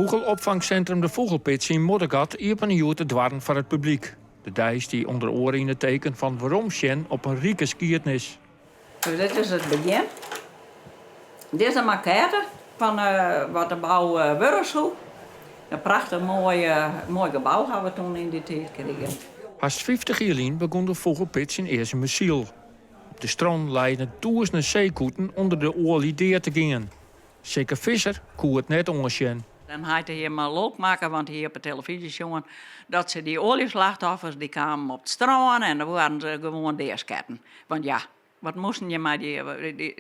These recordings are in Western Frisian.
Fûgelopfangsintrum De Fûgelpits yn Moddergat iepene hjoed de doarren foar it publyk. De dei stie ûnder oare yn it teken fan weromsjen op in rike skiednis. Dus dit is it begjin. Dit is de makette fan wat de bou wurde soe. In prachtich moai, moai gebou hawwe we toen yn dy tiid krigen. Hast 50 jier lyn begûn de Fûgelpits yn Eazumasyl. Op de strân leine tûzenen seekoeten ûnder de oalje dea te gean. Sikke Visser koe it net oansjen. Dan hat hy him mar lulk makke, want hy hie op 'e telefyzje sjoen dat se dy oaljeslachtoffers, dy kamen op it strân en dan waarden se gewoan deasketten. Want ja, wat moasten je mei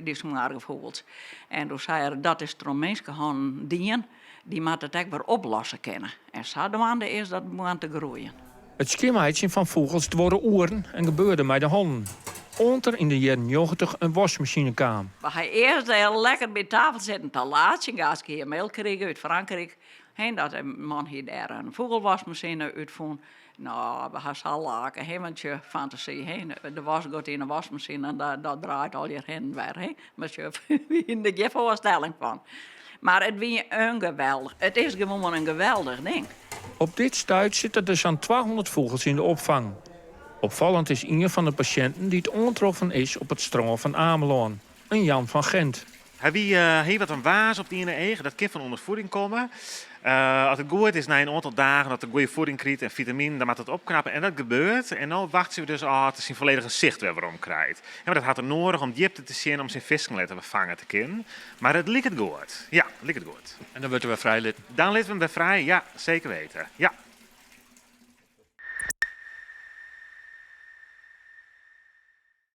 dy smoarge fûgels? En doe sei er, dat is troch minskehannen dien, dy moatte it ek wer oplosse kinne. En sadwaande is dat begûn te groeien. It skjinmeitsjen fan fûgels duorre oeren en gebeurde mei de hannen. Oant der yn de jierren 90 in waskmasine kaam. We ha earst hiel lekker by tafel sitten te laatsjen. Gaaske hie mail krige út Frankryk. Hè, dat in man hie dêr in fûgelwaskmasine útfûn. No, we ha sa lake, hè, want je fantasy, hè, de wask giet yn de waskmasine en dat, dat draait allegear hinne en wer, hè. Mar sjoch, we hiene der gjin foarstelling fan. Mar it wie in geweldich, it is gewoan in geweldich ding. Op dit stuit sitte der sa'n 200 fûgels yn de opfang. Opfallend is ien fan de pasjinten dy't oantroffen is op it strân fan Amelân, in Jan van Gent. Hy wie hie wat in waas op it iene each. Dat kin fan ûnderfieding komme. As it goed is, nei in oantal dagen dat er goede fieding krijt en fitaminen, dan moat it opknappe. En dat gebeurt. En no wachtsje we dus ôf oft er syn folledige sicht wer werom krijt. Ja, mar dat hat er noadich om djipte te sjen om syn fisken letter wer fange te kinnen. Mar it liket goed. Ja, it liket goed. En dan wurdt er wer frijlitten? Dan litte we him wer frij, ja, seker weten. Ja.